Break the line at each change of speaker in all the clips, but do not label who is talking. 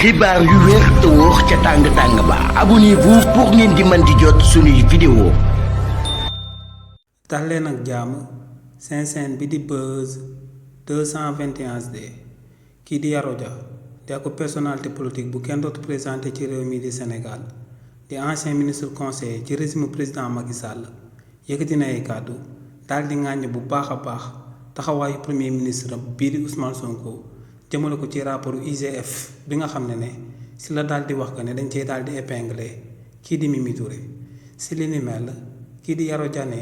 xibaar yu wér te wóor ca tàng ba abonnez-vous pour ngeen di mën di jot suñuy vidéo.
tax leen ak jàmm seen chaîne bi di Buzz 221 HD kii di Yaro Dia di ak personnalité politique bu kenn dootu présenté ci réew mi di Sénégal di ancien ministre conseiller ci régime président Macky Sall yëkkati na ay kàddu daal di ŋàññ bu baax a baax taxawaayu premier ministre bii di Ousmane Sonko jëmale ko ci rapport IGF bi nga xam ne si la daal di wax que ne dañ cee daal di épinglé kii di Mimi Touré si li ni mel kii di Yaro Dia ne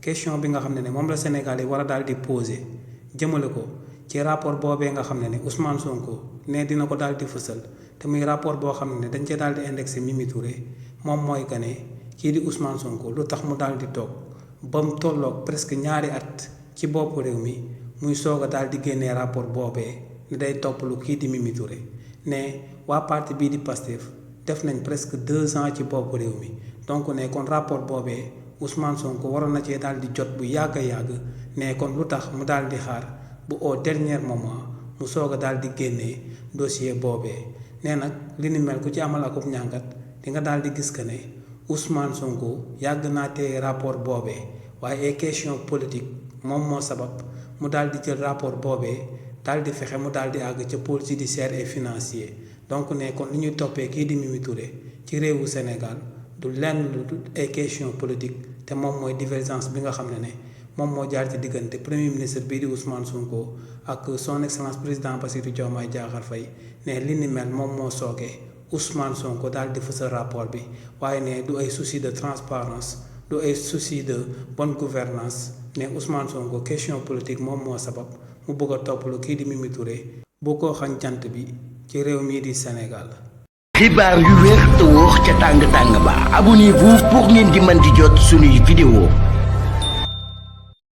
question bi nga xam ne moom la Sénégal yi war a daal di posé jëmale ko ci rapport boobee nga xam ne Ousmane Sonko ne dina ko daal di fësal te muy rapport boo xam ne dañ cee daal di indexé Mimi Touré moom mooy que ne kii di Ousmane Sonko lu tax mu daal di toog ba mu tolloog presque ñaari at ci bopp réew mi muy soog a daal di génnee rapport boobee ne day topp lu kii di Mimi Touré ne waa parti bii di Pastef def nañ presque 2 ans ci bopp réew mi donc ne kon rapport boobee Ousmane Sonko waroon na cee daal di jot bu yàgg a yàgg ne kon lu tax mu daal di xaar bu au dernier moment mu soog a daal di génnee dossier boobee nee nag li ni mel ku ci amal akub ñàngat di nga daal di gis que ne Ousmane Sonko yàgg naa tee rapport boobee waaye ay question politique moom moo sabab mu daal di jël rapport boobee daal di fexe mu daal di àgg ca pôle judiciaire et financier donc ne kon li ñuy toppee kii di Mimi Touré ci réewu Sénégal du lenn lu dul ay question politique te moom mooy divergence bi nga xam ne moom moo jaar ci diggante premier ministre bii di Ousmane Sonko ak son excellence président Bassirou Diomaye Diakhar Faye ne li ni mel moom moo sookee Ousmane Sonko daal di fësal rapport bi waaye ne du ay souci de transparence du ay souci de bonne gouvernance ne Ousmane Sonko question politique moom moo sabab mu bëgg a toppaloo kii di Mimi Touré boo ko xañ jant bi ci réew mii di Sénégal.
xibaar yu wér te wóor ca tàng ba abonnez-vous pour ngeen di mën di jot suñuy vidéo.